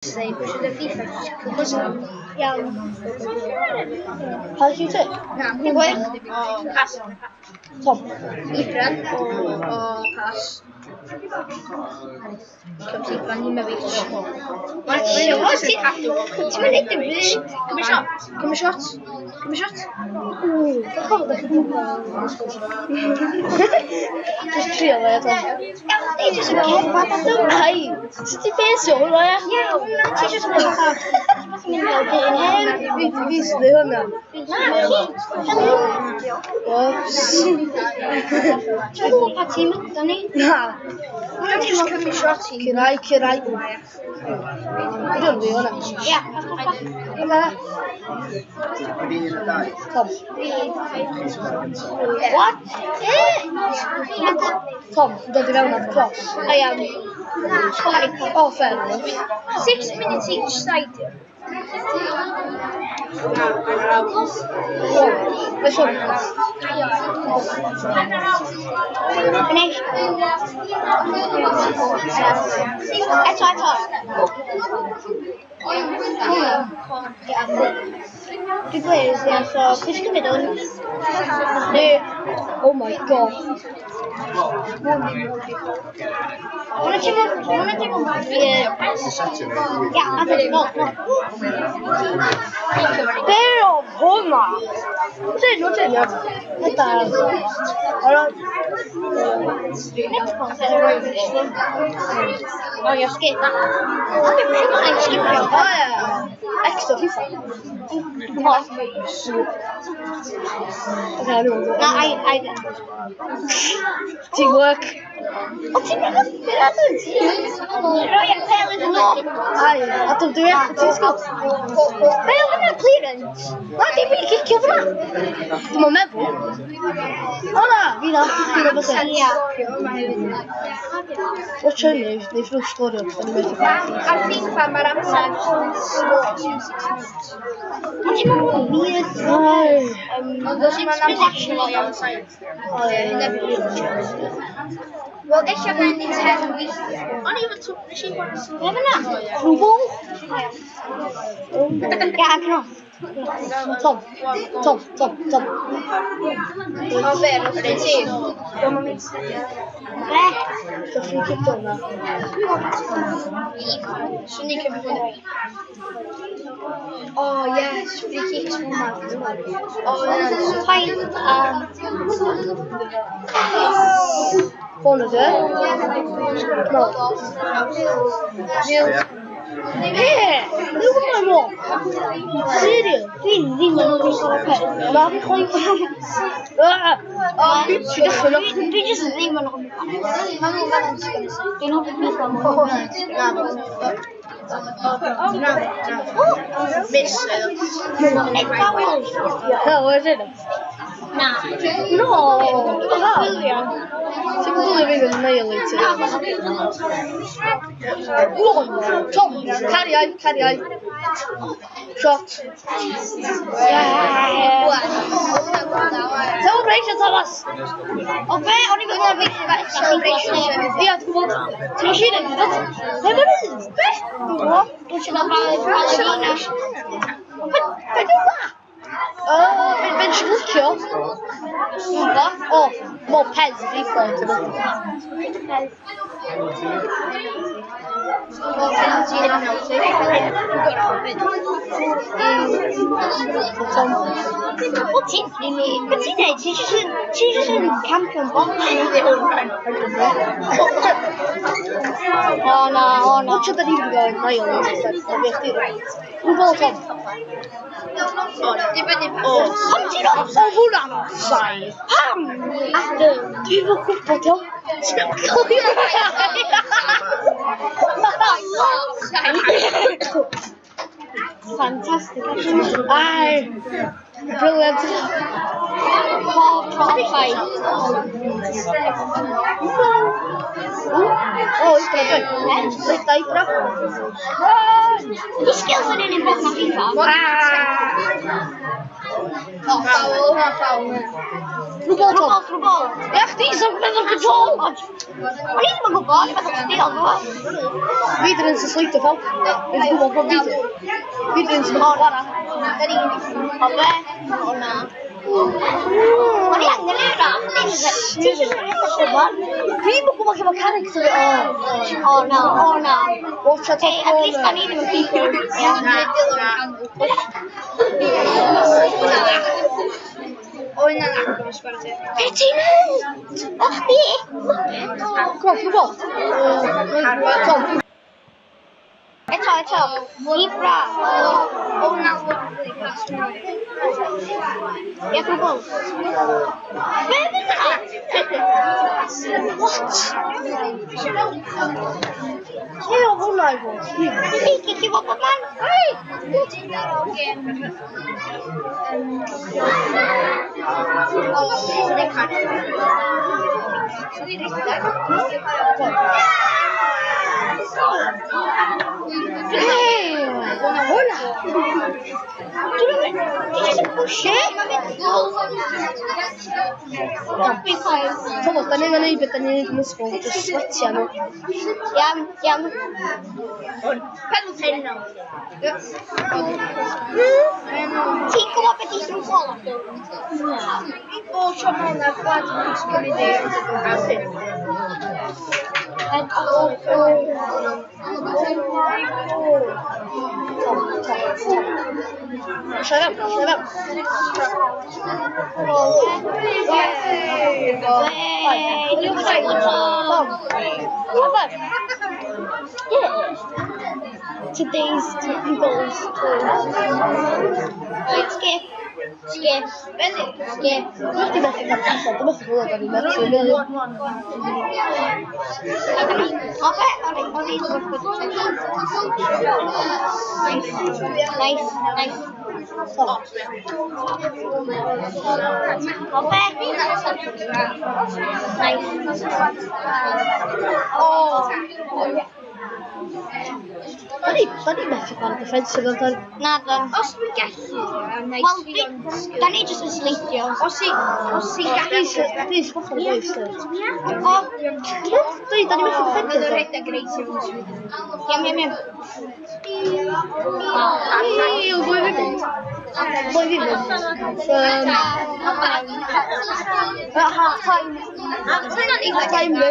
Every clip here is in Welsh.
FIFA. Iawn. Pa ti ti? Na, ni'n gweud. O, pas. Tom. Ibran. O, pas. Cwm Ibran, Imevic. Ti'n mynd dim byd. Cymryd shot. Cymryd shot. Cymryd shot. Ww, Just trio fe, Tom. Iawn, ti jyst yn cerdded at nhw. Ai, sut ti ffeisio hwnna, ia? Ie, hwnna, ti jyst yn mynd fatha... Ti'n mynd fel dyn hyn. Fi sy'n dweud hwnna. Na, ti. Whoops. Ti'n gwybod pa tîm ydyn ni? Na. Hwnna ti'n mynd cymryd shot i. Cyrai, cyrai. Dwi'n fi hwnna. Ie, pas, pas, pas. Hwnna. Tom. What? Tom, yn dod i fewn ar cross. I am. Oh, fair enough. 6 minutes each side. Oh, beth hwn? Finish. Eto, eto. Dwi'n gweud, ie, so please cymryd hwn. Ne. Oh my God. Hwna ti'n mynd, hwna ti'n mynd, ie. Ia, a dyn nôl, nôl. Be oedd hwnna? What's in, what's in? Ydw. Alright. Next one, oh, you're skip. I'm skipio. Oh, yeah. Extra FIFA. What? Okay, I know. Na, I... Teamwork. O, ti'n meddwl? Rhoi y pel iddyn nhw. Ai, a dwi'n dwi ti'n sgwt? Be oedd hwnna clearance? Na, dim fi cicio fyna. Dwi'n meddwl. O na, fi na, fi na beth. Ia. Watch hynny, neith nhw sgorio, da ni'n methu. Ar FIFA mae'r amser slow, 6 minutes. Ond ti'n meddwl weird. Ai. Mae'n amser iawn. Wel, eich na ni 10 weithiau. O'n i efo nes i chwarae. Be fyna? Through ball? Ia, cross. Tom, Tom, Tom, Tom. O, be, be ti? Be? So free kick dod na. Swn i'n cymryd hwnna. Oh, yes, free kicks hwnna. Oh, na. Paid. Hwn ydy. No. Be? Look at my wall. Serious? Dwi'n ddim yn hoffi chwarae peth. Na fi chwaith. Ah! Ti'n dechrau na. Dwi jyst ddim yn hoffi chwarae. Dwi'n hoffi pethau mwy. Na. Miss. Ed Dowell. No, where's it? Na. No! Gwylio. Ti'n gwylio fi yn annihilate. Go on, Tom, cariai, cariai. Shot. Celebration, Thomas! O be? O'n i'n gwybod fi Celebration. Ia, ti'n gwybod? Ti'n gwybod sy'n ei? Be mae'n neud? Be? Dwi'n gwybod. Dwi'n siarad ballerina. Be dwi'n dda? Be nes i glicio? Dwi'n gwybod. O, mo Pez FIFA, ti'n gwybod. O, penalty yn penalty. Tom. O, ti'n really... Be ti'n neud? Ti jyst yn campio'n box. O na, o na. Watch da ni wedi gael annihilate. Na fi chdi. Dwi'n gwybod, Tom. O, dibynnu o. Pam ti'n O, hwnna'n offside. Pam? Adam. Dwi'n fod gwybod, iawn. Ti'n cofio? Fantastic. Ai, brilliant. Pob offside. O, Ibra, dwi. Ibra, Ibra. Di skills yn un peth na FIFA. O, foul, hwnna foul. Through ball, Tom. Through ball. Ia, chdi sy'n meddwl control. O'n i ddim yn gwybod, o'n i'n meddwl chdi oedd nhw. Fi dyn yn sleidio pawb. Fi'n gwybod bod fi dyn. Fi dyn sy'n chwarae. O be? O na. O'n i angen ei rach. Ti eisiau rhedeg yma? Fi'n gwybod lle mae character fi. O. O na, o na. Watch out, Hey, at least da ni ddim yn people. Na, na. O, hynna'n agos, chwarae teg. Be ti'n neud? O chdi? Come on, through ball. Tom. Eto, eto. Ibra. O, na, lovely pass. Ie, through ball. Be fydd yna? What? Lle oedd hwnna i fod? Fi cicio fo bob man. Hei! Hey! Hwnna! Ti jyst yn pwysio? Thomas, da ni'n gwneud beth da ni'n neud yn ysgol, just sweatio nhw. Iawn, iawn. Pedal ten now. Ti'n gwybod beth i through ball? O, tro hwnna, gwad yn sgwrdd i. Tom, Tom, Tom. Siarad fewn, siarad fewn. Tom. High five. Yeah. Today's goals. Right, skip. Skip. Skip. Dwi'n methu cael allan, dwi'n methu gwybod ar ei methu. O be? O'n i. Nice, nice. Tom. O be? Nice. O! Da ni methu chwarae defensive amdan. Na, dan. Os dwi'n gallu, Wel, da ni jyst yn sleidio. Os i'n gallu. Please, ffwc o'r boys, de. O, Da ni methu Mae'n defendio. rhedeg reit i fod. Iawn, iawn, iawn. Ew, boi fi mynd. Boi fi mynd. At half time. Half time, fi.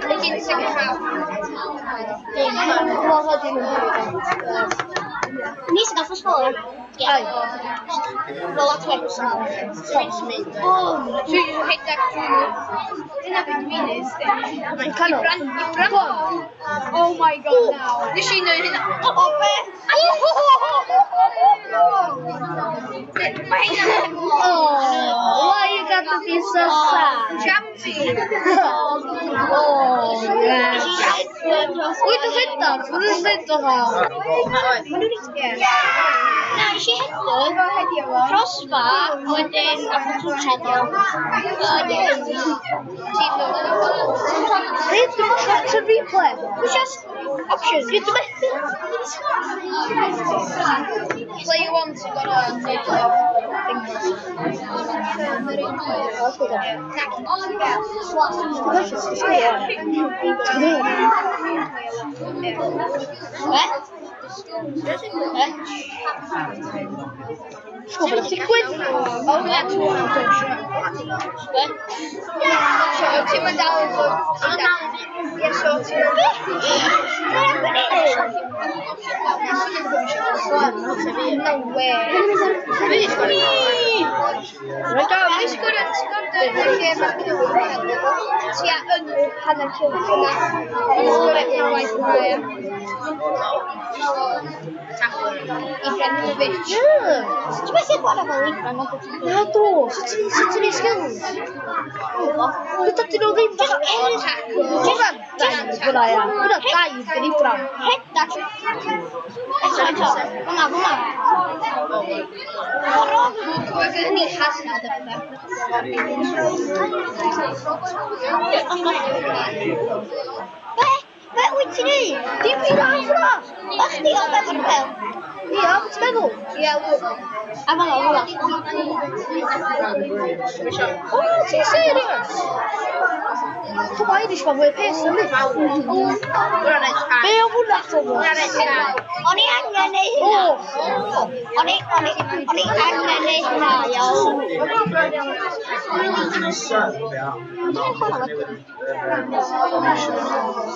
Begin second half. Come on, dim yn Ni sy'n gael sgôr. Ai. Roll at Twix. Boom. Dwi'n rhedeg trwy nhw. Dyna beth dwi'n neud. Yn canol. Ibra. Oh my God, now. Nes i neud hynna. O, be? Mae hynna. Oh, why you got to be so sad? Champi. Oh, yeah. Wyt ti'n rhedeg? Wyt ti'n rhedeg ha? Na, nes i header, crossbar, a wedyn nath o twtsiad o. Hey, dwi'n methu to replay. Push us option. Dwi'n methu. Play one to got a take it off. Let's go down. Be? Be? Sgwb yn digwydd. Oh, that's one. Be? So, ti'n mynd dal yn dod. Ie, so ti'n Be? No way. Right down. Fi sgwrdd sgwrdd yn y lle mae'r cylch tua yn hanner cylch yna. Sgwrdd yn waith yna, ie. Ibrahimovic. Yeah. Ti'n methu chwarae fel Ibra, na beth. Na do, sut ti'n ei skills? Dydyn nhw ddim fatha... Hwnna'n dive hwnna, ia. Hwnna'n dive gen Ibra. Rhedag. Eto, eto. Hwnna, hwnna. Oedd ni Hazard a pethau. Be? Be wyt ti'n neud? Dim byd am hwnna! O, chdi o efo'r bel? Ia, beth ti'n meddwl? Ie, look. A fel o, fel o. O, ti'n serious? Tom Irish mae'n fwy o pes na mi. Be o hwnna, Thomas? O'n i angen neu hynna. O! O'n i angen neu hynna, iawn.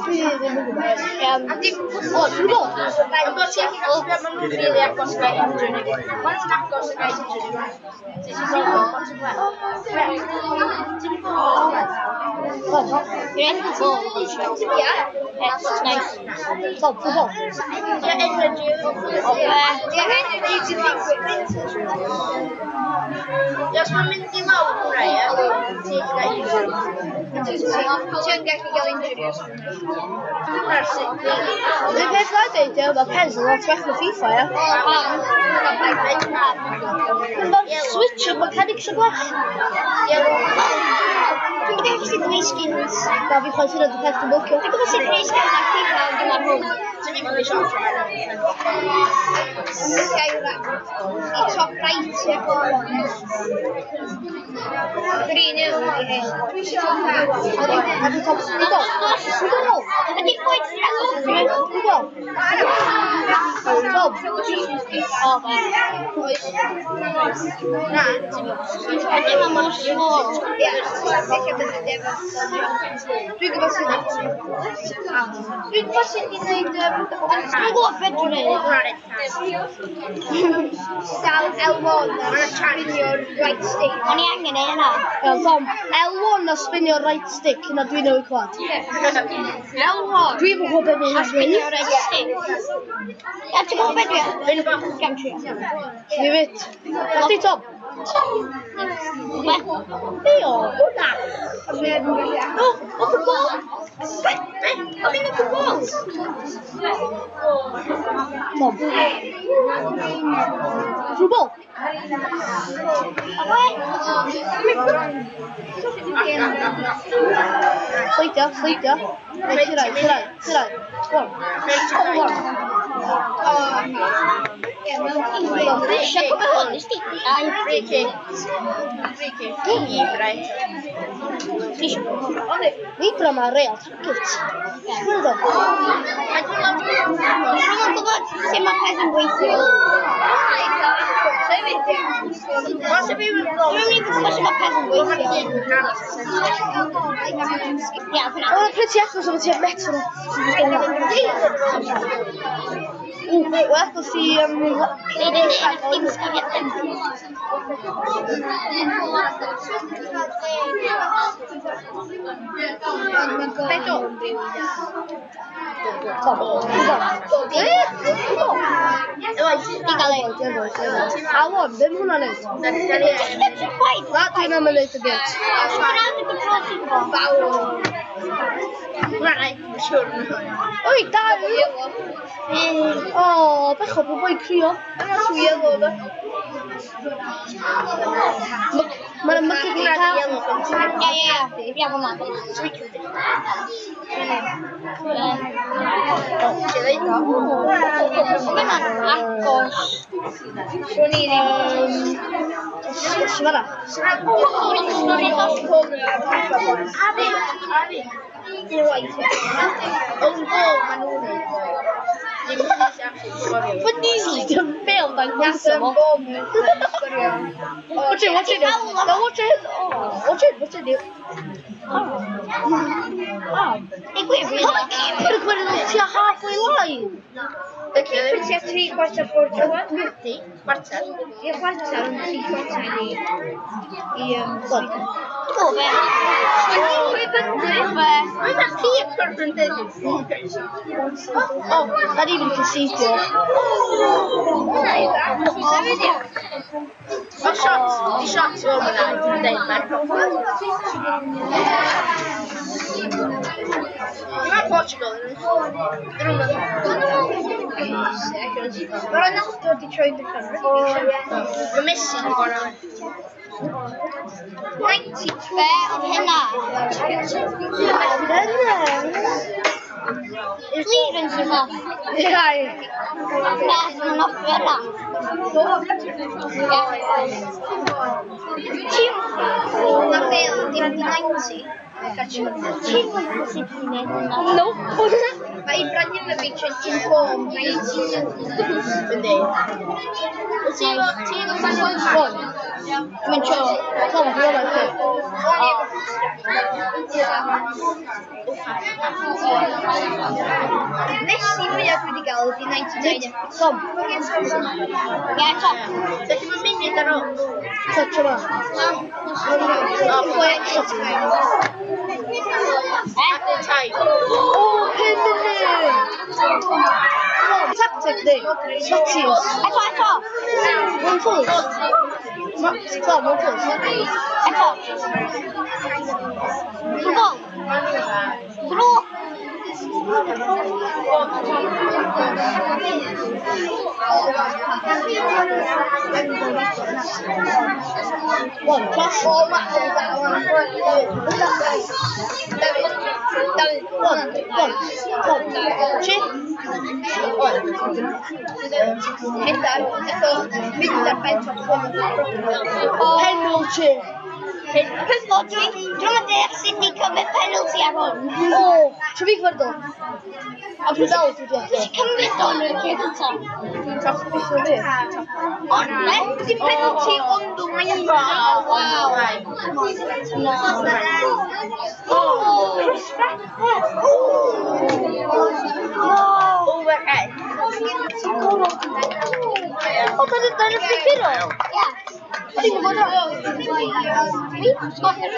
Dwi ddim yn gwybod. Iawn. O, dwi'n gwybod. Ond bod ti'n gallu cael sbio, maen nhw'n rili agos gael injury. Maen nhw'n agos yn gael injury. Ti'n gwybod? Tom, Dwi'n edrych yn Ie. It's nice. Tom, football. Ie, energy. Ie, energy to think with. Ie, os mae'n mynd i lawr hwnna, ie, ti'n gael injury. Ti'n gallu gael injury os Hwnna'r sut. Yr peth na i dweud, ie, mae PES yn lot well na FIFA, ie. Mae'r switch o mechanics yn gwell. Dwi'n gwybod sut gwneud skins. Na, fi chwaith hynna, dwi'n peth dwi'n licio. Dwi'n gwybod sut gwneud skins ar FIFA, ond dim ar hwn. Ti'n mynd i shot. Gaira. I top right, ie. 3-0 i hyn. A dwi'n top, football. Football. Ydy'r bwyd sy'n agos Football. Tom. O, fe. Na, ti'n mynd. Ydy mae mor slow. Ie, Dwi'n gwybod sut Dwi'n gwybod sut i wneud Dwi'n gwybod beth dwi'n neud. Dal L1 a spinio'r right stick. O'n i angen ei hynna. Iawn, Tom. L1 a spinio'r right stick, hynna dwi'n newid clywed. L1. Dwi'n gwybod beth A mae'n spinio'r right stick. Ia, ti'n gwybod beth dwi'n... Gam trio. Ni fyd. Chdi, Tom? Be? Be o? Hwnna. No, open ball. Be? O'n i'n open ball. Tom. Through ball. Be? Sleidio, sleidio. Reit, cyrraedd, cyrraedd, cyrraedd. Go on. Go on. Dwi eisiau cymryd hwn, nes di? Ai. Free kick. Free kick. Ibra. Dwi eisiau... Ibra ma real target. Dwi'n dod. Dwi'n yn gwybod sut mae PES yn gweithio. Os y fi Dwi'n yn gwybod sut mae PES yn gweithio. Ia, hwnna. Oedd yn pretty agos efo tua metr. Ww, well, agos i... Nid yn dim sgorio ddim. Bedol. Tom. Go. Go. Di gael ei. Alon, be mae hwnna'n neud? Just edrych gwaith. Na, dwi'n am yn neud y bit. Hwnna yn control ti'n gwybod. Oi, da! O, bechod, mae boi'n crio. Yna two yellow, ddo. Mae'n mygu fi cael. Ie, ie, ie. Ia, fel 'na. Mae hwnna'n agos. Swn i ddim. Sut fan'na? Dwi'n A fi. Own goal, maen nhw'n neud. Ddim yn eisiau actually sgorio. Mae Neasley dim bêl dan gwrs efo. Watch it, watch it. Now watch it. Oh, watch it, watch it. Ah. Ei gwir, fi. Pan mae keeper yn cymryd nhw tua halfway line? Y keeper tua tri chwarter ffwrdd rwan. Chwarter. Ie, chwarter, ond tri chwarter i... I, Go fe. Pwy Fe. Mae'n keeper yn dweud. Oh, not even concedio. O, shot. Di shot o fyna. Dwi'n dweud, mae'r Dwi'n Portugal. Dyn nhw'n Mae Ronaldo di troi allan. Mae Messi yn gorau. 92. Be oedd hynna? Hynna. Please rinse him off. Ie. Beth, mae'n off fel na. Ti'n... Mae Bale di mynd i 90. Ti'n gwybod sut i wneud hwnna? No. Mae Ibrahimovic yn inform 90. Yndi. Ti efo One. Mae'n siŵr. Tom, dwi'n meddwl. Messi mwyaf dwi wedi gael ydi 99. Tom, Ie, Tom. Felly mae'n munud ar ôl. touch yma. Pwy extra ti'n gwneud? Eh? Time. O, 5 munud! Tactic di. Sweaties. Eto, eto. One plus. Tom, one plus. Eto. Go. Bro. One plus. O, mae o'n dda. Dafydd. Dafydd. One, one. Tom. Chi? Headar. Eto, mynd ar ben top hwn. Penalty. O, dwi'n deall sut i cymryd penalty ar hwn. O, ti fi gwybod o? A dwi'n dal, dwi'n dal. Dwi'n cymryd o'n y lle gyntaf. Beth fi? On, eh? Di penalty on the line. Wow. Oh. Overhead. O, dyna free curo? Yeah. O'n i'n gwybod o. Fi?